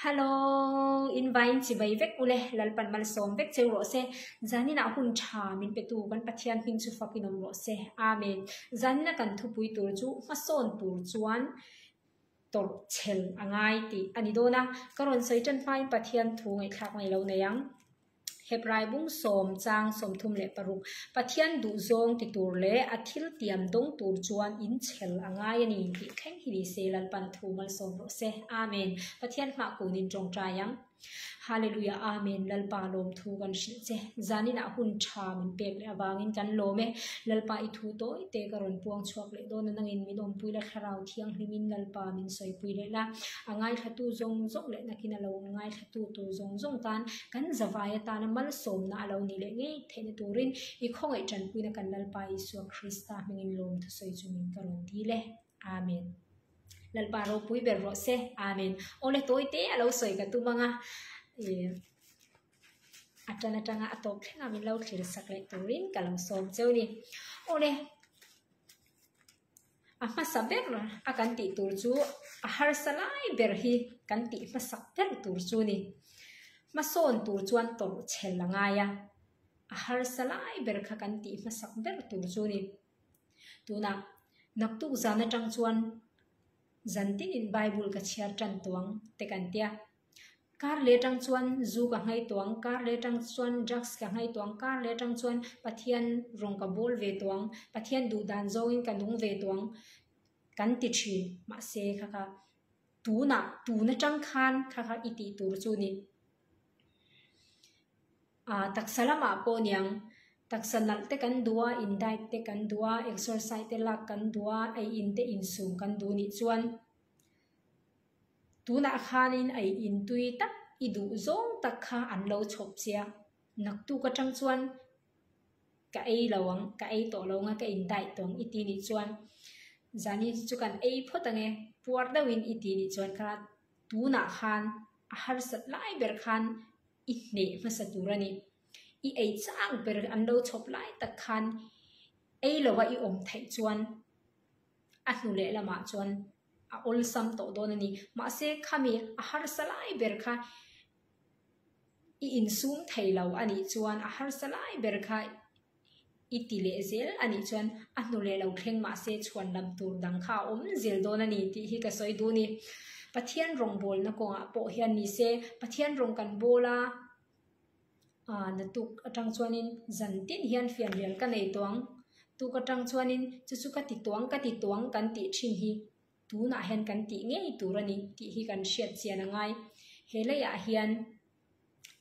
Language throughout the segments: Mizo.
Hallo in vain chibai vek ule Lalpan malsawm vek cheu rawh se zaninah hun tha min petu kan Pathian hming chu fakin awm rawh se Amen zanina kan thupui tur chu hmasawn tur chuan tawrh chhel a ngai tih a ni dawn a ka rawn sawi tan hmain Pathian thu ngaihthlak mai lo nei ang. Hebrai bung 10 chang 36 Pathian duh zawng ti tur leh a thil tiam dawng tur chuan in chhel a ngai a ni tih thleng hi ni se Lalpan thu malsawm rawh se. Amen. Pathian hmah kunin tawngtai ang. Hallelujah Amen Lalpa lawm thu kan hrilh che. Zaninah hun tha min pek leh avangin kan lawm e. Lalpa i thu tawi te ka rawn puang chhuak leh dawn a nangin min awmpui la thlarau thianghlimin Lalpa min sawipui leh la. A ngaithlatu zawng zawng leh nakin a lo ngaithla tu tur zawng zawng tan kan zavai atana malsawmna a lo nih leh ngei theihna turin i khawngaih tanpuina kan Lalpa Isua Krista hmingin lawm thusawi chungin ka rawn dil e. Amen. Lalpa ropui ber rawh se. Amen. Awle tawi te a lo sawi ka tum anga a tan atanga a tawp thleng a min lo thlir sak leh turin ka lo sawm cheu ni. Awle A hmasa ber a kan tih tur chu a harsa lai ber hi kan tih hmasak ber tur chu ni. Hmasawn tur chuan tawrh chhel a ngai a, a harsa lai ber kha kan tih hmasak ber tur chu ni. Tunah naktuk zan atang chuan zan tinin Bible ka chhiar tan tuang te kan tia. Kar leh atang chuan zu ka nghai tuang, kar leh atang chuan drugs ka nghai tuang, kar leh atang chuan Pathian rawng ka bawl ve tuang, Pathian duh dan zawngin ka nung ve tuang kan ti thin. Mahse kha kha tunah tun atang khan kha kha i tih tur chu ni. Ah taksa lamah pawh niang taksa nalh te kan duh a, in diet te kan duh a, exercise te lak kan duh a, ei in te insum kan duh nih chuan. Tunah khanin ei intui tak i duh zawng tak kha an lo chhawp che a, naktuk atang chuan ka ei lo ang, ka ei tawh lo ang a, ka indaih tawh ang i ti nih chuan zani chu kan ei phawt ang e, puar deuhin i ti nih chuan kha tunah khan a harsat lai ber khan i hneh hmasa tur a ni. I ei chak ber an lo chhawp lai tak khan ei lova i awm theih chuan a hnu leh lamah chuan a awlsam tawh dawn a ni. Mahse khami a harsa lai ber kha i insum thei lo a nih chuan a harsa lai ber kha i ti leh zel a nih chuan a hnu leh lo thleng mahse chhuan lam tur dang kha a awm zel dawn a ni tih hi ka sawi duh a ni. Pathian rawngbawlna kawngah pawh hian ni se Pathian rawng kan bawl a, Aaa natuk atang chuanin zan tin hian fianrial ka nei tuang tuk atang chuanin chu chu ka ti tuang ka ti tuang kan tih thin hi tunah hian kan tih ngei tur a ni tih hi kan hriat chian a ngai. He leiah hian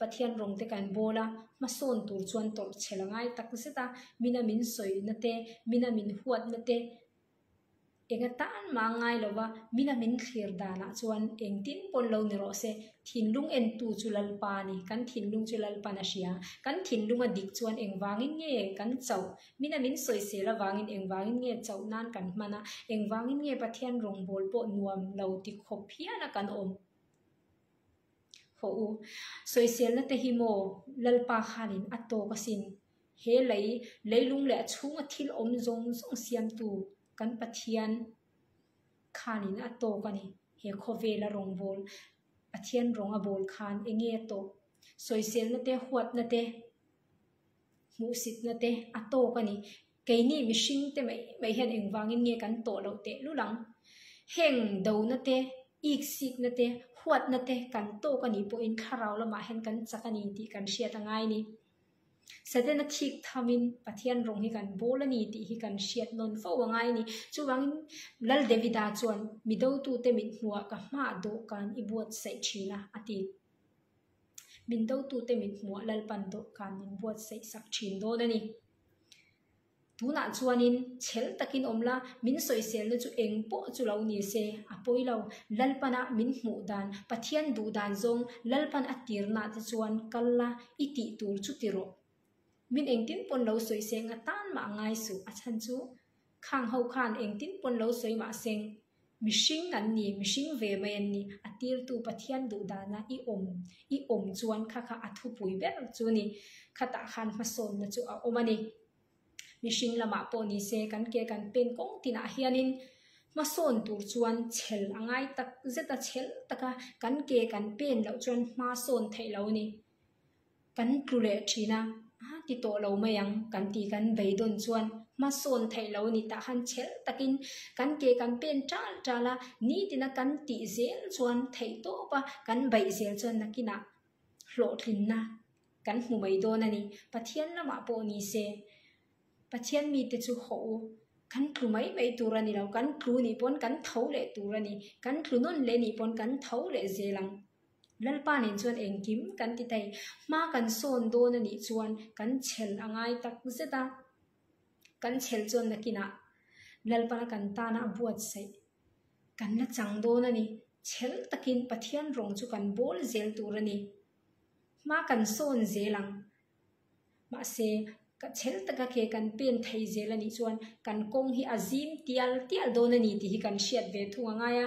Pathian rawng te kan bawl a, hmasawn tur chuan tawrh chhel a ngai tak zet a, mina min sawina te, mina min huatna te, Enga tan mah a ngai lo va, mina min thlir danah chuan engtin pawn lo ni rawh se, thinlung entu chu Lalpa a ni, kan thinlung chu Lalpan a hria. Kan thinlung a dik chuan engvangin nge kan chauh? Mina min sawisel avangin engvangin nge chauh nan kan hman a, engvangin nge Pathian rawngbâwl pawh nuam lo ti khawp hian a kan awm? Hawh u, sawiselna te hi maw Lalpa khanin a tawk asin. He lei, leilung leh a chhunga thil awm zawng zawng siamtu kan Pathian khanin a tawk a ni. He khawvela rawngbâwl, Pathian rawng a bâwl khan eng nge a tawh? Sawiselna te, huatna te, hmuhsitna te a tawk a ni. Keini mihring te mai mai hian engvangin nge kan tawh loh tehlul ang? Heng dona te, iksikna te, huatna te kan tawk a nih pawhin thlarau lamah hian kan chak a ni tih kan hriat a ngai a ni. Setana thik thamin Pathian rawng hi kan bawl a ni tih hi kan hriat nawn fo a ngai a ni. Chuvangin Lal Davida chuan mi dotute mit hmuhah ka hmah dawhkan i buatsaih thin a, a ti. Min dotute mit hmuhah Lalpan dawhkan min buatsaih sak thin dawn a ni. Tunah chuanin chhel takin awm la, min sawiselna chu eng pawh chu lo ni se, a pawi lo. Lalpana min hmuh dan, Pathian duh dan zawng Lalpan a tirnah te chuan kal la, i tih tur chu ti rawh. Min engtin pawn lo sawi seng a tan mah ngai suh, a chhan chu khang ho khan engtin pawn lo sawi mah seng. Mihring an ni, mihring ve mai an ni, a tirtu Pathian duh dana i awm, i awm chuan kha kha a thupui ber chu ni, khatah khan hmasawnna chu a awm a ni. Mihring lamah pawh ni se, kan ke kan pen kawng tinah hianin Hmasawn tur chuan chhel a ngai tak zet a, chhel taka kan ke kan pen loh chuan hma sawn theih lo a ni. Kan tlu leh thin a, a ti tawh lo mai ang kan ti kan beidawn chuan hma sawn theih lo a ni tah khan chhel takin kan ke kan pen tal tal a, nitina kan tih zel chuan theih tawp a, kan baih zel chuan nakinah hlawhtlinna kan hmu mai dawn a ni. Pathian lamah pawh ni se Pathian mite chu hawh u, kan tlu mai mai tur a ni lo, kan tlu nih pawn kan tho leh tur a ni, kan tlu nawn leh nih pawn kan tho leh zel ang. Lalpa nen chuan engkim kan ti thei, hma kan sawn dawn a nih chuan kan chhel a ngai tak zet a, kan chhel chuan nakinah Lalpana kan tana a buatsaih kan la chang dawn a ni, chhel takin Pathian rawng chu kan bawl zel tur a ni, hma kan sawn zel ang. Mahse, ka chhel taka ke kan pen thei zel a nih chuan kan kawng hi a zim tial tial dawn a ni tih hi kan hriat ve thung a ngai a.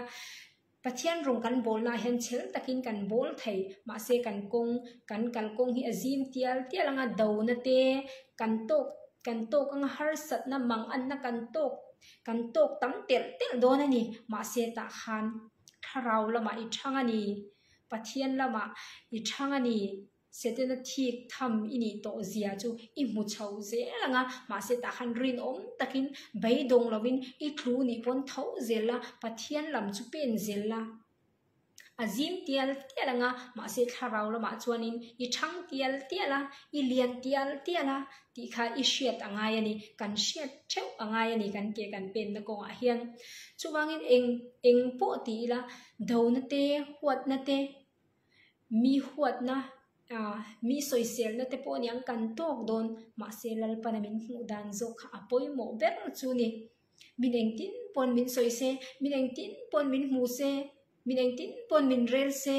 Pathian rawng kan bawlnaah hian chhel takin kan bawl thei, mahse kan kawng, kan kalkawng hi a zim tial tial anga dona te kan tawk kan tawk anga harsatna manganna kan tawk kan tawk tam telh telh dawn a ni. Mahse tah khan thlarau lamah i thang a ni, Pathian lamah i thang a ni. Setana thik tham i nih tawh zia chu i hmu chho zel ang a, mahse tah khan rinawm takin beidawng lovin i tlu nih pawn tho zel la, Pathian lam chu pen zel la. A zim tial tial ang a, mahse thlarau lamah chuanin i thang tial tial a, i lian tial tial a tih kha i hriat a ngai a ni, kan hriat theuh a ngai a ni kan ke kan penna kawngah hian. Chuvangin eng eng pawh ti ila dona te, huatna te, Mi huatna ah mi sawiselna te pawh aniang kan tawk dawn mahse Lalpana min hmuh dan zawk kha a pawimawh ber chu ni. Min engtin pawn min sawi se, min engtin pawn min hmu se, min engtin pawn min rel se.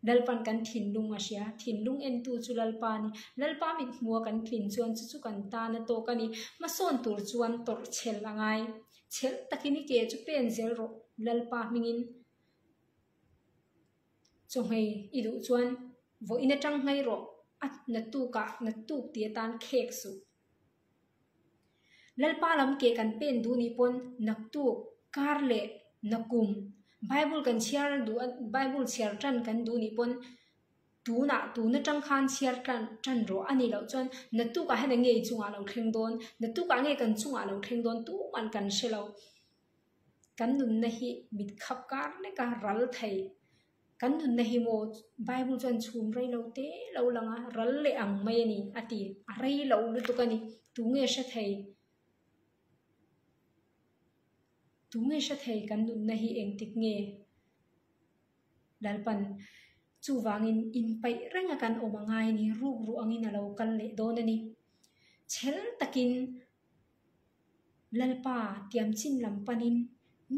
Lalpan kan thinlung a hria, thinlung entu chu Lalpa a ni. Lalpa mit hmua kan tlin chuan chu chu kan tan a tawk a ni. Hmasawn tur chuan tawrh chhel a ngai. Chhel takin i ke chu pen zel rawh Lalpa hmingin. Chawhmei i duh chuan vawiin atang nghei rawh a naktukah naktuk tih atan khek suh. Lalpa lam ke kan pen duh nih pawn naktuk kar leh nakum Bible kan chhiar duh Bible chhiar tan kan duh nih pawn tunah tun atang khan chhiar tan tan rawh a nih loh chuan naktukah hian eng nge i chungah lo thleng dawn naktukah nge kan chungah lo thleng dawn tuman kan hre lo. Kan nunna hi mit khap kar lek a ral thei. Kan nunna hi maw Bible chuan chhum rei lo te lo lang a, ral leh ang mai a ni a ti. A rei lo lutuk a ni. Tu nge hre thei? Tu nge hre thei kan nunna hi engtik nge? Lalpan chuvangin inpaih reng a kan awm a ngai a ni. Ruk ruh angin a lo kal leh dawn a ni. Chhel takin. Lalpa tiamchin lam panin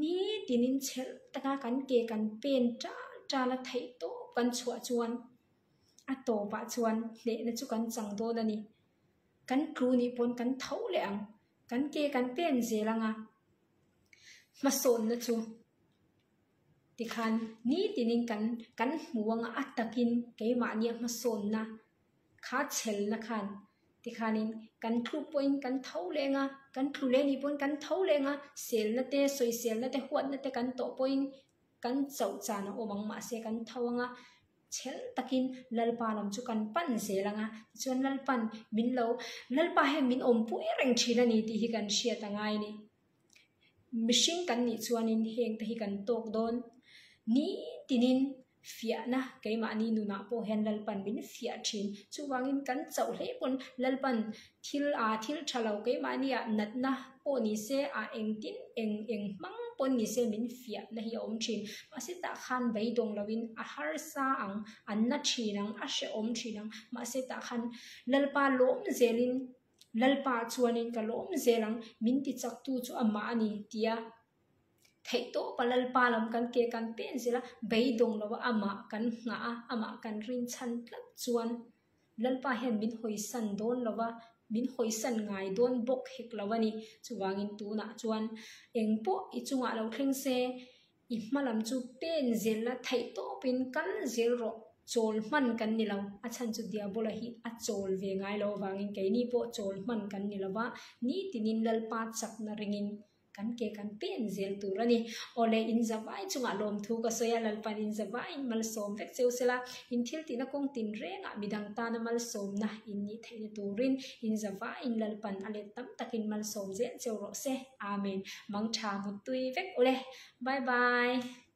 nitinin chhelh taka kan ke kan pen tal tal a theih tawp kan chhuah chuan a tawpah chuan hlehna chu kan chang dawn a ni. Kan tlu nih pawn kan tho leh ang, kan ke kan pen zel ang a, hmasawnna chu tikhan nitinin kan kan hmu ang a, a takin keimahnia hmasawnna Kha chhelna khan tikhanin kan tluk pawhin kan tho leng a, kan tlu leh nih pawhin kan tho leng a, selna te, sawiselna te, huatna te kan tawh pawhin kan chauh chan a awm ang mahse kan tho ang a, chhel takin Lalpa lam chu kan pan zel ang a, tichuan Lalpan min lo, Lalpa hian min awmpui reng thin a ni tih hi kan hriat a ngai a ni. Mihring kan nih chuanin heng te hi kan tawk dawn. Nitinin fiahna keimahni nunah pawh hian Lalpan min fiah thin. Chuvangin kan chauh hle pawn Lalpan thil aa thil tha lo keimahniah natna pawh ni se a engtin eng eng hmang pawn ni se min fiahna hi a awm thin. Mahse tah khan beidawng loin a harsa ang, a na thin ang, a hrehawm thin ang. Mahse tah khan Lalpa lawm zelin Lalpa chuanin ka lawm zel ang, min ti chaktu chu amah a ni, tia theihtawpa Lalpa lam kan ke kan pen zel a, beidawng lova amah kan nghah a, amah kan rinchhan tlat chuan Lalpa hian min hawisan dawn lova, min hawisan ngai dawn bawk hek lo a ni. Chuvangin tunah chuan engpawh i chungah lo thleng se, I hma lam chu pen zel la theih tawpin kal zel rawh, chawl hman kan ni lo. A chhan chu Diabola hi a chawl ve ngai lo avangin keini pawh chawl hman kan ni lo va, nitinin Lalpa chakna ringin. kan ke kan pen zel tur a ni. Awle, in zavai chungah lawmthu ka sawi a, Lalpan in zavaiin malsawm vek cheu sela, in thil tihna kawng tin rengah midang tana malsawmna in nih theihna turin in zavaiin Lalpan a let tam takin malsawm zel cheu rawh se. Amen. Mangtha muttui vek ule. Bye bye.